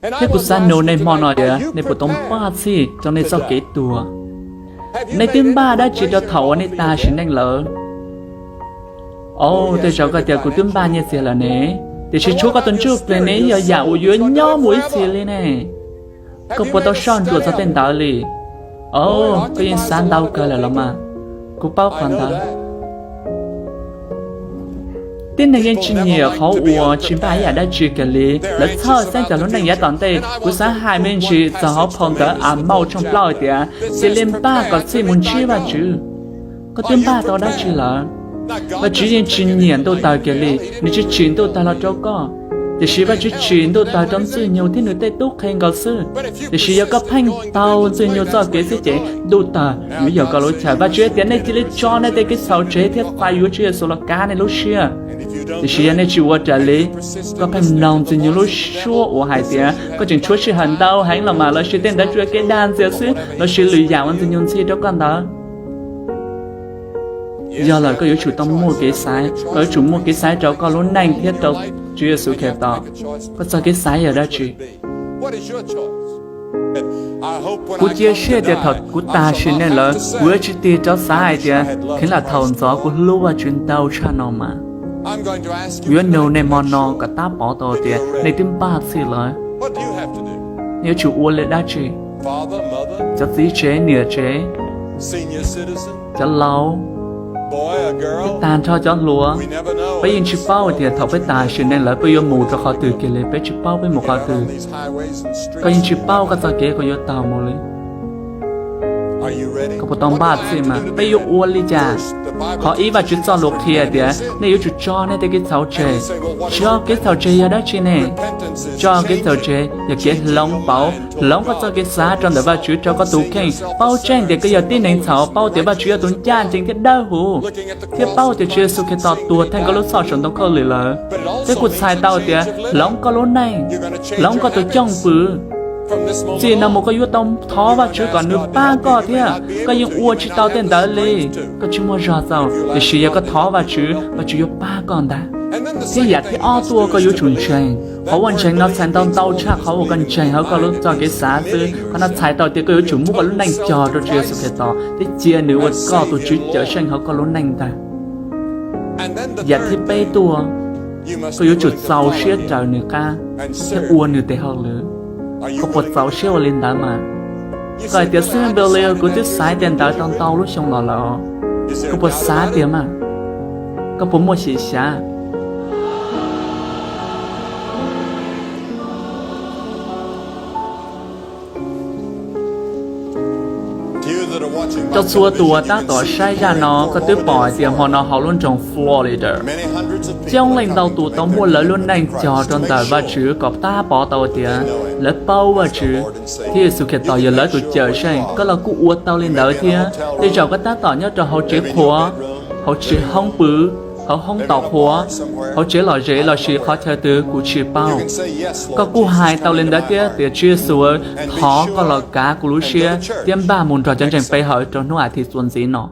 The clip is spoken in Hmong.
Thiab kuv xav nug nej hmo no tias nej puas tau npaj txhij rau nej txoj kev tuag? Nej twb npaj dab tsi rau thaum uas nej tas sim neej lawm? Au, tej zaum koj tias kuv twb npaj nyiaj txiag lawm ne, tiam sis tshuav koj tus ntsuj plig ne yog yam uas yuav nyob mus ib txhis li ne. Koj puas tau soj ntsuam txog tej ntawd li? Au, koj yeej xav ntau kawg lawm los mas. Kuv paub qhov ntawd. Tib neeg yeej tsis nyiam qhov uas tsis npaj ib yam dab tsi kiag li. Lawv txhawj xeeb txog lub neej yav tom ntej. Kuv xav hais me ntsis txog hauv phau ntawv Amauj tshooj plaub hais tias, cia li npaj kom txhij mus ntsib Vajtswv. Koj twb npaj tau dab tsi lawm? Vajtswv yeej tsis nyiam ntuj tawg kiag li, nws tsis tsim ntuj tawg los rau koj. Tiam sis Vajtswv tsim ntuj tawg rau Ntxwg Nyoog thiab nws tej tub qhe nkaus xwb. Tiam sis yog koj pheej taug Ntxwg Nyoog txoj kev xwb ces ntuj tawg yuav yog koj lub chaw. Vajtswv hais tias, nej cia li tso nej tej kev txhaum tseg thiab txais yuav Tswv Yexus los kav nej lub siab. Tiam sis yog nej tsis ua raws li, koj pheej mloog Ntxwg Nyoog lub suab uas hais tias koj tseem tshuav sij hawm ntau heev los mas, lossis tej ntawd tsuas yog kev dag ntxias xwb, lossis lwm yam uas Ntxwg Nyoog ntxhi rau koj ntawd, yog lawm koj yuav tsum tau muaj kev xaiv, koj yuav tsum muaj kev xaiv rau koj lub neej thiab rau Tswv Yexus Khetos. Koj txoj kev xaiv yog dab tsi? Kuv cia siab tias thaum kuv tas sim neej lawm kuv yuav tsis tig rov xav hais tias, kheev lam thaum ntxov kuv hlub Vajtswv ntau tshaj no mas. Kuv yuav nug nej hmo no kom tab pov tau tias nej twb npaj txhij lawm. Nej yuav tsum ua li dab tsi? Cov txiv tsev, niam tsev, cov laus, tag nrho cov hluas, peb yeej tsis paub tias thaum peb tas sim neej lawm peb yuav mus rau qhov twg kiag li, peb tsis paub peb mus qhov twg. Koj yeej tsis paub koj txoj kev koj yuav taug mus li. Koj puas tau npaj txhij mas? Peb yuav ua li cas? Qhov ib, Vajtswv txoj lus qhia tias nej yuav tsum tso nej tej kev txhaum tseg. Tso kev txhaum tseg yog dab tsi ne? Tso kev txhaum tseg yog kev hloov pauv, hloov koj txoj kev xav rau ntawm Vajtswv, rau koj tus kheej. Paub tseeb tias koj yog tib neeg txhaum, paub tias Vajtswv yog tus ncaj ncees thiab dawb huv, thiab paub tias Tswv Yexus Khetos tuag theej koj lub txhoj saum ntoo khaub lig lawm. Thiab kuv txhais tau tias hloov koj lub neej, hloov koj tus cwj pwm. Txij no mus koj yuav tau thov Vajtswv kom nws pab koj thiab. Koj yeej ua tsis tau tej ntawd li, koj tsis muaj zog txaus, tiam sis yog koj thov Vajtswv, Vajtswv yuav pab koj ntag. Thiab yam thib ob tuaj, koj yuav tsum ntseeg. Qhov uas ntseeg no txhais ntau ntau tshaj qhov uas koj ntseeg hauv koj lub txoj kev xav xwb. Qhov no txhais tau tias koj yuav tsum muab koj lub neej cog rau Tswv Yexus Khetos thiab cia nws ua koj tus Tswv Cawm Seej hauv koj lub neej ntag. Yam thib peb tuaj, koj yuav tsum txaus siab raws nws qab thiab ua nws tes hauj lwm. Koj puas txaus siab ua li ntawd mas? Koj hais tias, xib hwb Billy, kuv twb xaiv tej ntawd tau ntau lub xyoo los lawm. Koj puas xav tiag mas? Koj puas muaj xyem xyav? Rau txhua tus uas tab tom saib zaj no, koj twb pom hais tias hmo no hauv lub nroog Florida, coob leej ntau tus tau muab lawv lub neej cog rau ntawm Vajtswv kom tab pov tau tias lawv paub Vajtswv thiab Yexus Khetos yog lawv tus Cawm Seej. Koj los kuj ua tau li ntawd thiab. Tej zaum koj tab tom nyob rau hauv tsev qhuav, hauv tsev hoob pw, hauv hoob tos qhuav, hauv tsev lom zem lossis qhov chaw twg kuv tsis paub. Koj kuj hais tau li ntawd thiab tias, Tswv Yexus, thov koj los kav kuv lub siab thiab npaj mus nrog cov ntseeg pe hawm rau hnub as thiv txuas ntxiv no.